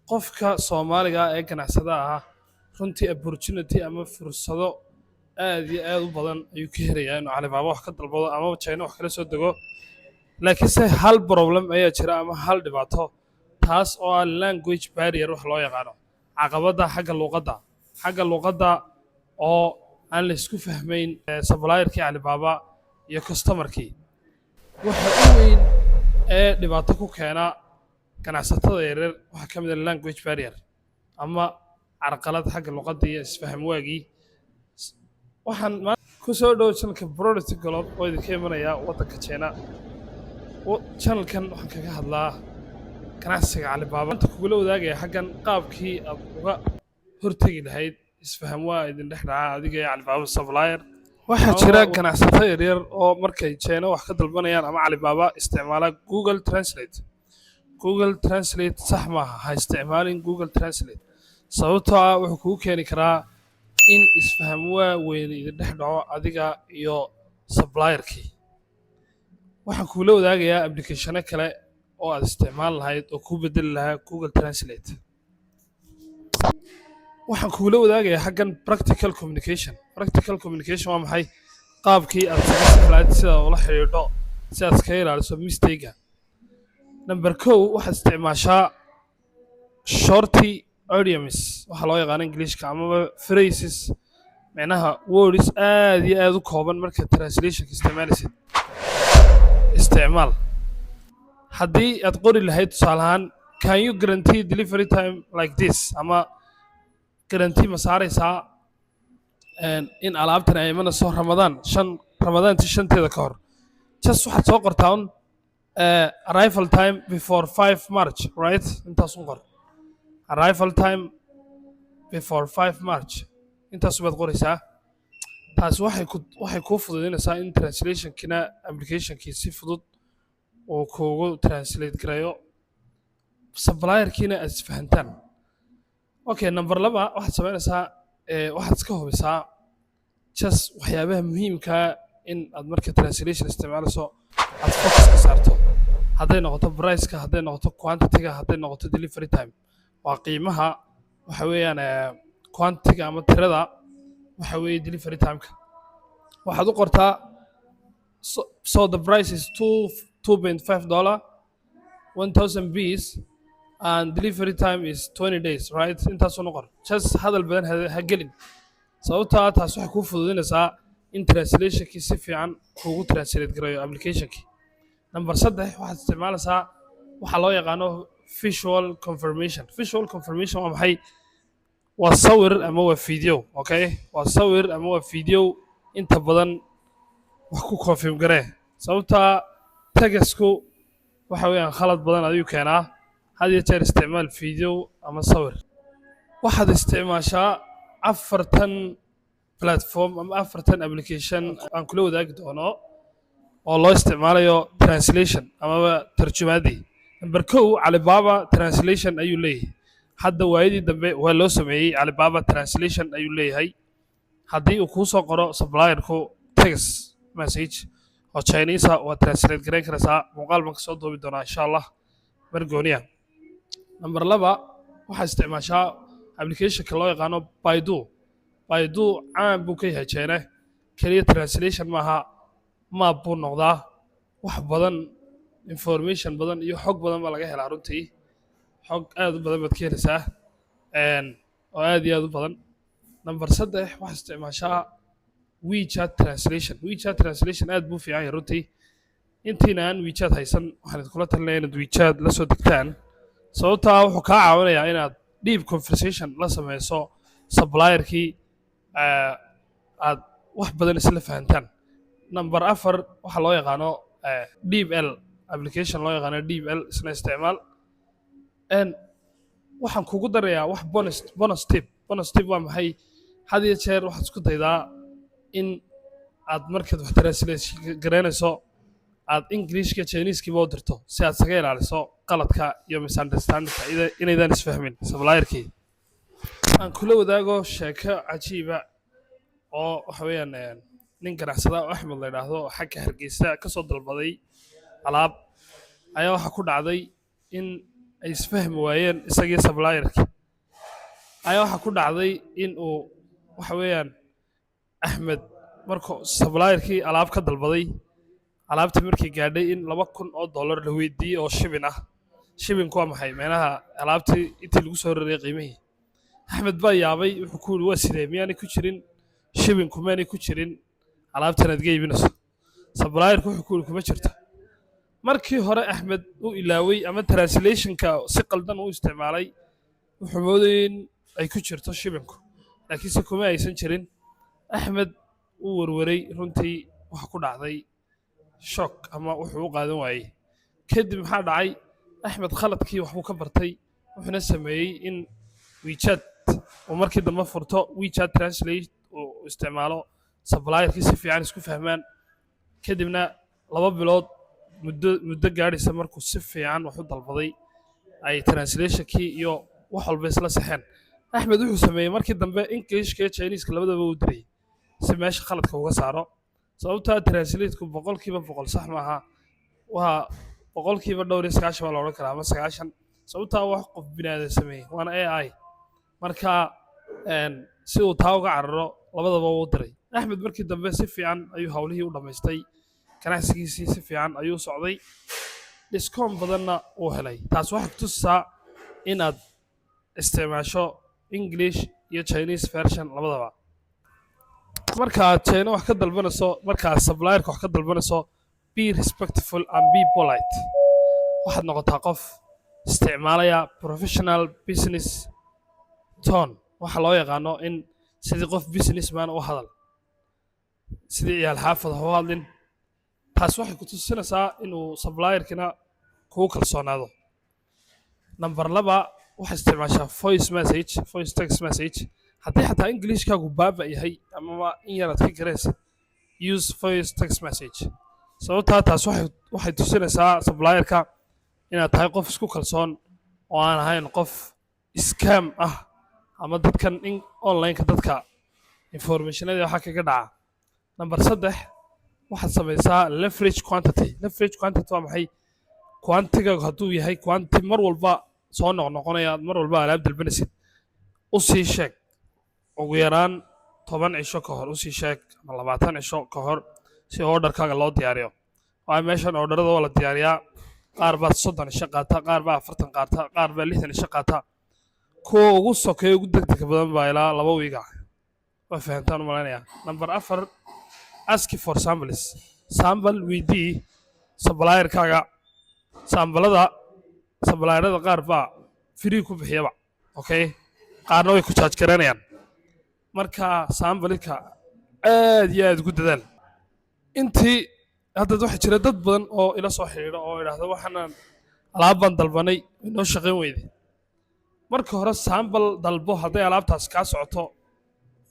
Qofka Soomaaliga ah ee ganacsadaha ah runtii opportunity ama fursado aad iyo aad u badan ayuu ka helayaa inuu Alibaba wax ka dalbado ama China wax kala soo dego. Laakiinse hal problem ayaa jira ama hal dhibaato, taas oo ah language barrier wax loo yaqaano, caqabadda xagga luuqadda oo aan la isku fahmayn supplierkii Alibaba iyo customerkii. Waxa u weyn ee dhibaato ku keena ganacsatada yaryar waxaa ka mid ah language barrier ama carqalad xagga luqadda iyo isfaham waagii. Waxaan ku soo dhow channelka Product Globe oo idinka imanaya waddanka China. Channelkan waxaan kaga hadlaa ganacsiga Alibaba. Maanta kugula wadaagaya xaggan qaabkii aad uga hortegi lahayd isfaham waa idin dhex dhaca adiga iyo Alibaba supplier. Waxaa jira ganacsato yaryar oo markay China wax ka dalbanayaan ama Alibaba isticmaala Google Translate. Google Translate sax maaha, ha isticmaalin Google Translate, sababtoo ah wuxuu kugu keeni karaa in isfaham waa weyn idin dhex dhaco adiga iyo supplierkii. Waxaan kugula wadaagayaa applicationo kale oo aad isticmaal lahayd oo kuu bedeli lahaa Google Translate. Waxaan kugula wadaagayaa xaggan practical communication. Practical communication waa maxay? Qaabkii aad isaga sixi lahayd sida ula xidhiidho si aad iskaga ilaaliso mistake-ga. Number 1, waxaad isticmaashaa short idioms waxaa loo yaqaano Englishka amaba phrases, micnaha words aad iyo aad u kooban. Marka translationka isticmaalaysid, isticmaal. Haddii aad qori lahayd tusaale ahaan, "Can you guarantee delivery time like this?" ama "Guarantee ma saaraysaa in alaabtan ay imanayso Ramadaan 5, Ramadaantii 5-teeda ka hor?" Just waxaad soo qortaa un "arrival time before 5 March", right? Intaas un qor, "arrival time before 5 March", intaas baad qoraysaa. Taasi waxay kuu fududeynaysaa in translationkina applicationkii si fudud uu kuugu translate gareeyo, supplierkiina aad isfahantaan. Okay, number 2, waxaad samaynaysaa waxaad iska hubisaa just waxyaabaha muhiimkaa in aad marka translation isticmaalayso aad focus ka saarto, hadday noqoto priceka, hadday noqoto quantity-ga, hadday noqoto delivery time. Waa qiimaha, waxa weeyaan quantity-ga ama tirada, waxa weeye delivery time-ka. Waxaad u qortaa, So the price is $2.5, 1000 piece, and delivery time is 20 days, right?" Intaasuu noqon. Just hadal badan ha gelin, sababtoo ah taas waxay kuu fududeynaysaa in translationkii si fiican kuugu translate gareeyo applicationkii. Number 3, waxaad isticmaalaysaa waxaa loo yaqaano visual confirmation. Visual confirmation waa maxay? Waa sawir ama waa video. Okay, waa sawir ama waa video. Inta badan wax ku confirm garee, sababtaa textku waxa weeyaan khalad badan ayuu keenaa. Had iyo jeer isticmaal video ama sawir. Waxaad isticmaashaa afartan platform ama afartan application aan kula wadaagi doono oo loo isticmaalayo translation amaba tarjumaadii. Number 1, Alibaba Translation ayuu leeyahay. Hadda waayadii dambe waa loo sameeyey, Alibaba Translation ayuu leeyahay. Haddii uu kuu soo qoro supplierku text message oo Chinese ah, waa translate garayn karaysaa. Muuqaal baan kasoo duubi doonaa, insha Allah, mar gooniya. Number 2, waxaa isticmaashaa applicationka loo yaqaano Baidu. Baidu caan buu ka yahay China. Keliya translation maaha, map buu noqdaa, wax badan, information badan iyo xog badan baa laga helaa. Runtii xog aad u badan baad ka helaysaa oo aad iyo aad u badan. Number 3, waxaa isticmaashaa WeChat Translation. WeChat Translation aad buu fiican yahay runtii. Intiina aan WeChat haysan, waxaan idinkula talinaya inaad WeChat la soo degtaan, sababtaa wuxuu kaa caawinayaa inaad deep conversation la sameyso supplierkii, aad wax badan isla fahantaan. Number 4, waxaa loo yaqaano DeepL, application loo yaqaano DeepL, isna isticmaal. Waxaan kugu darayaa wax bonus tip. Bonus tip waa maxay? Had iyo jeer waxaad isku daydaa in aad markaad wax translate garaynayso aad Englishka Chinesekiiba u dirto, si aad isaga ilaaliso qaladka iyo misunderstandingka, inaydaan isfahmin supplierkii. Aan kula wadaago sheeko cajiiba oo waxa weeyaan nin ganacsada oo Axmed la yidhaahdo oo xagga Hargeysa ka soo dalbaday alaab ayaa waxaa ku dhacday in ay isfahmi waayeen isagii supplierkii, ayaa waxaa ku dhacday in uu, waxa weeyaan, Axmed markuu supplierkii alaab ka dalbaday, alaabtii markii gaadhay in $2,000 la weydiiyey oo shipping ah. Shippingku waa maxay? Meelaha alaabtii intii lagu soo rarayay qiimihii. Axmed baa yaabay. Wuxuu ku yidhi, "Waa sidee? Miyaanay ku jirin shippingku? Miyaanay ku jirin alaabtan aad ga iibinayso?" Supplierku wuxuu ku yidhi, "Kuma jirto." Markii hore Axmed uu ilaaway ama translationka si qaldan u isticmaalay. Wuxuu moodayay in ay ku jirto shippingku, laakiinse kuma aysan jirin. Axmed uu warwaray runtii. Waxa ku dhacday shock ama wuxuu u qaadan waayey. Kadib maxaa dhacay? Axmed khaladkii waxbuu ka bartay, wuxuuna sameeyey in WeChat uu markii dambe furto, WeChat Translate uu isticmaalo, supplierkii si fiican isku fahmaan. Kadibna 2 bilood muddo gaadhaysa markuu si fiican wax u dalbaday, ay translationkii iyo wax walba isla saxeen. Axmed wuxuu sameeyey markii dambe Englishka iyo Chineska labadaba uu diray si meesha khaladka uga saaro, sababtaa translateku 100% sax maaha. Waa 99% baa la odhan karaa ama 90, sababtaa wax qof biniaadan sameeyey waana AI. Marka si uu taa uga cararo, labadaba uu diray. Axmed markii dambe si fiican ayuu howlihii u dhammaystay, ganacsigiisii si fiican ayuu socday, discount badanna uu helay. Taas waxay kutusisaa inaad isticmaasho English iyo Chinese version labadaba marka aad China wax ka dalbanayso. Marka aad supplierka wax ka dalbanayso, be respectful and be polite. Waxaad noqotaa qof isticmaalaya professional business tone, waxa loo yaqaano in sidii qof businessman u hadal, sidii ciyaal xaafad ha u hadlin. Taas waxay ku tusinaysaa inuu supplierkina kugu kalsoonaado. Number 2, waxay isticmaashaa voice message, voice text message. Haddii xataa Englishkaagu baaba yahay amaba in yaraad ka garaysid, use voice text message, sababtaa taas waxay tusinaysaa supplierka inaad tahay qof isku kalsoon oo aan ahayn qof scam ah ama dadkan in online-ka dadka informationada waxaa kaga dhaca. Number 3, waxaad samaysaa leverage quantity. Leverage quantity waa maxay? Quantity-gaagu hadduu yahay quantity mar walba soo noqnoqonaya, aad mar walba alaab dalbanaysid, u sii sheeg ugu yaraan 10 cisho ka hor, usii sheeg ama 20 cisho ka hor, si orderkaaga loo diyaariyo. Waayo meeshan orderada waa la diyaariyaa. Qaar baa 30 cisho qaata, qaar baa 40 qaata, qaar baa 60 cisho qaata. Kuwa ugu sokeeya, ugu degdega badan baa ilaa 2 wiiga. Waa fahantaan u malaynayaa. Number 4, ask for samples. Sample weydii supplierkaaga. Samplelada supplierada qaar baa free ku bixiyaba, okay, qaarna way ku charge garanayaan. Marka sampleka aad iyo aad ugu dadaal. Intii hadda waxaa jira dad badan oo ila soo xidhiidha oo idhaahda, "Waxaanan alaab baan dalbanay, inoo shaqayn weyday." Marka hore sample dalbo. Hadday alaabtaas kaa socoto,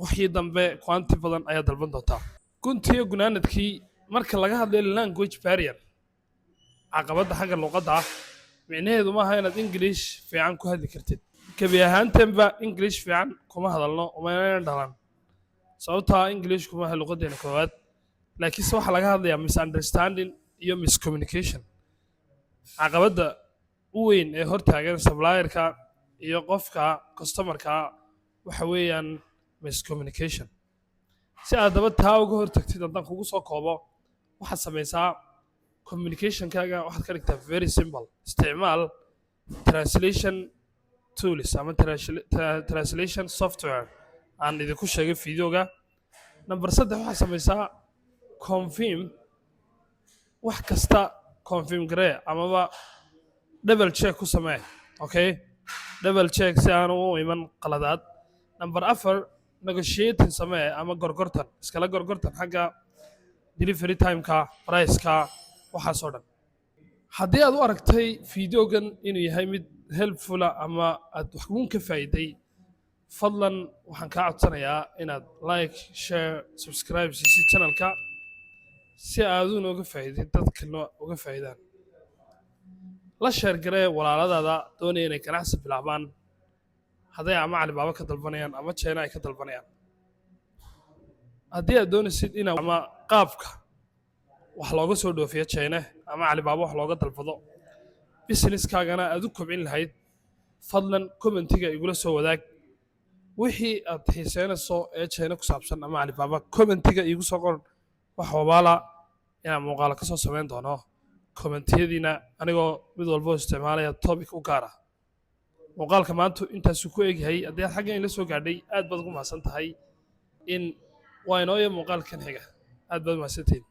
wixii dambe quantity badan ayaa dalban doontaa. Guntiyo gunaanadkii, marka laga hadlayo language barrier, caqabadda xagga luqadda ah, micnaheedu maaha inaad English fiican ku hadli kartid. Gebi ahaanteenba English fiican kuma hadalno, umaynan dhalan, sababtaa English kuma aha luqaddeena koowaad. Laakiinse waxaa laga hadlayaa misunderstanding iyo miscommunication. Caqabadda u weyn ee hortaagan supplierka iyo qofka customerka waxa weeyaan miscommunication. Si aad daba taa uga hortagtid, haddaan kugu soo koobo, waxaad samaysaa communicationkaaga waxaad ka dhigtaa very simple. Isticmaal translation tools ama translation software aan idinku sheegay videoga. Number 3, waxaad samaysaa confirm. Wax kasta confirm garee amaba double check ku samee, okay? Double check si aanu u iman qaladaad. Number 4, negotiating samee ama gorgortan, iskala gorgortan xagga delivery timeka, priceka, waxaasoo dhan. Haddii aad u aragtay videogan inuu yahay mid helpfula ama aad wax uun ka faa'iiday, fadlan waxaan kaa codsanayaa inaad like, share, subscribe siisid channelka si aad uga faa'iidid, dadkana uga faa'iidaan. La share garee walaaladaada doonaya inay ganacsi bilaabaan, hadday ama Alibaba ka dalbanayaan ama China ay ka dalbanayaan. Haddii aad doonaysid ina ama qaabka wax looga soo dhoofiyo China ama Alibaba wax looga dalbado. Businesskaagana aad u kobcin lahayd, fadlan commentiga igula soo wadaag. Wixii aad xiiseynayso ee China ku saabsan ama Alibaba, commentiga iigu soo qor. Wax wabaala inaan muuqaalo ka soo samayn doono commentiyadiina, anigoo mid walbo isticmaalaya topic u gaar ah. Muuqaalka maanta intaasuu ku egyahay. Haddii aad xaggan ila soo gaadhay, aad baad ugu mahadsan tahay. In waa inooya muuqaalkan xiga. Aad baad u mahadsantihiin.